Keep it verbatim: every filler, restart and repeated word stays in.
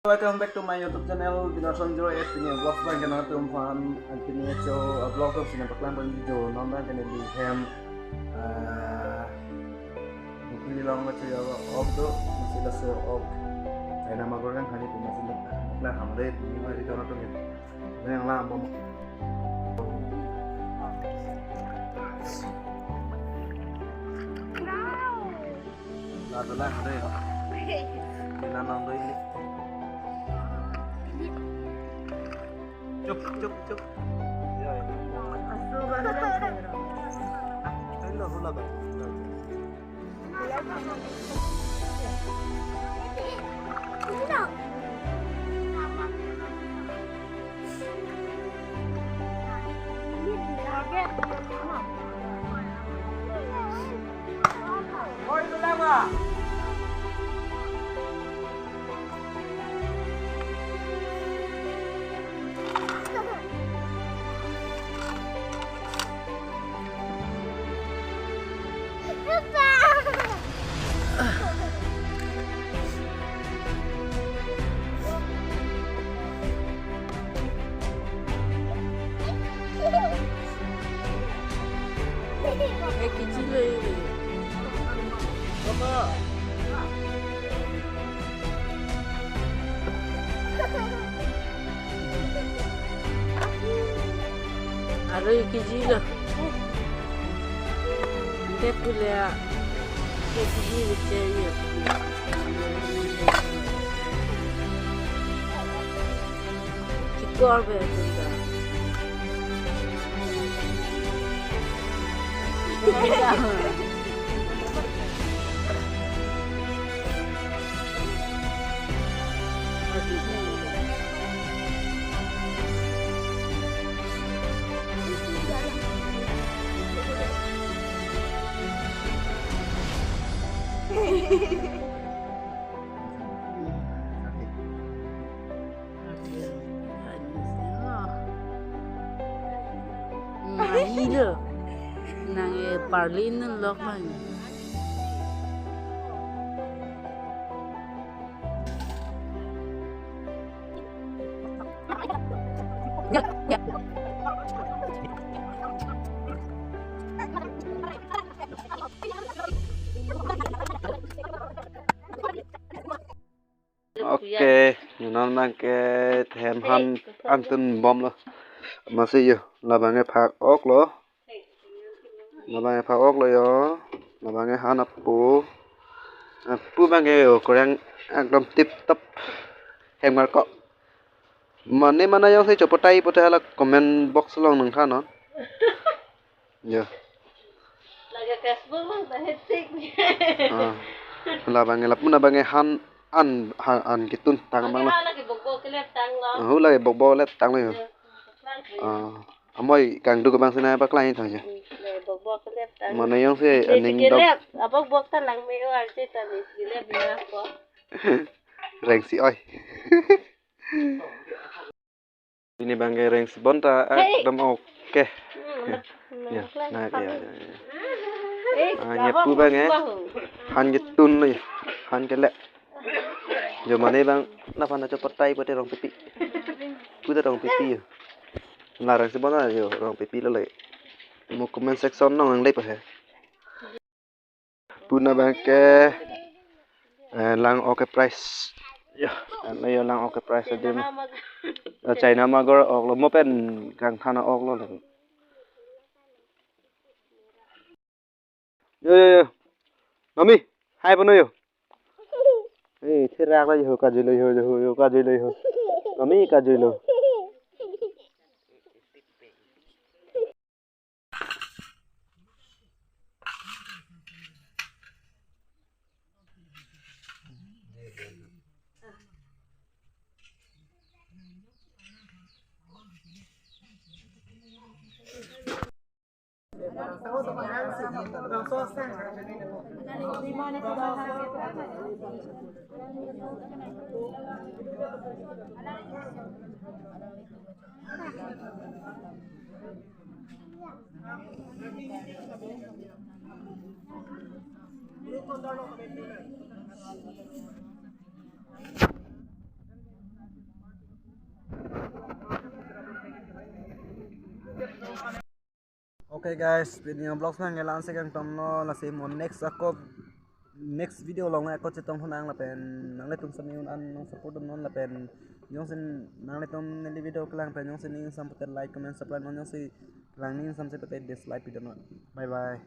Welcome back to my YouTube channel, Dinason zero eight. Pini vlog abang ke nangtum aphan, pini cho vlog to sine paklang pon jo, non abang ke neli hem, ah, Bukli along ke cho ok do, masi laso ok. China Magor kan hani pini sine paklang ham de, pini mari cho nangtum hem. Yang lam bom. La dola hare. Ina nang doi ni. Chup, chup, chup. Ya, ya. Asu ba na. Hello, hula ba. Eh, kecil lagi. Apa? Aroy kejilo. Ante pule a keji bichari. Chikor be tuta. Mahilo. Nang e parlin nun lok mang. Okay, non abang ke hem han angtun bomlo. Masi yo, labang ke phak oklo. Labang ke phak oklo yo. Labang ke han apu. Apu abang ke yo, kurang ekdom tip top. Hem ngar ko. Mane mane jongsi chopotai pote hala comment box along nangthan non. Yo. Lage Facebook lang ta hectic. Ah. Labang ke lapu na abang ke han an han, an ketun tang abang lo. Lage bokbok kelet tanglo. Ah, lage bokbok kelet tanglo yo. Yo. Ah. Amoi kangduk abang sina paklang thang jo. Hmm, lage bokbok kelet tang. Mane jongsi aning dok. Kelet, abokbok ta lang me o arje ta mis kelet bina ko. Rengsi oi. Pini abang ke rengsi bonta, hey, ekdom okay. Hmm, ya, nak, ya, ya, ya. Eh, ah, nyapu abang ke. Han ketun lo ya. Han kelek. Jo mane abang, napa na chopotai pote rong pipi. Puta rong pipi yo. La rengsi bonta yo, rong pipi lo le. Mo comment section nong nangle pa he. Puna abang ke, eh, lang ok ke price. Yo, ano yo lang ok ke price adim. Eh, China Magor oklo mo pen kangthan oklo le. Yo, yo, yo. Mami, hai pano yo. Eh, therak la yo, kajui lo yo, yo, yo, kajui lo yo. Mami, kajui lo. Okay guys, video vlogs nang ngelang se kangtomnon, lasi mo next ako, next video along ako chetongthu nang lapen nanglitum sami un an nang support non lapen jongsi nanglitum neli video kelang pen jongsi ning ingsampo te like, comment, subscribe non, jongsi kelang ning ingsamse pute dislike pidunnon. Bye bye.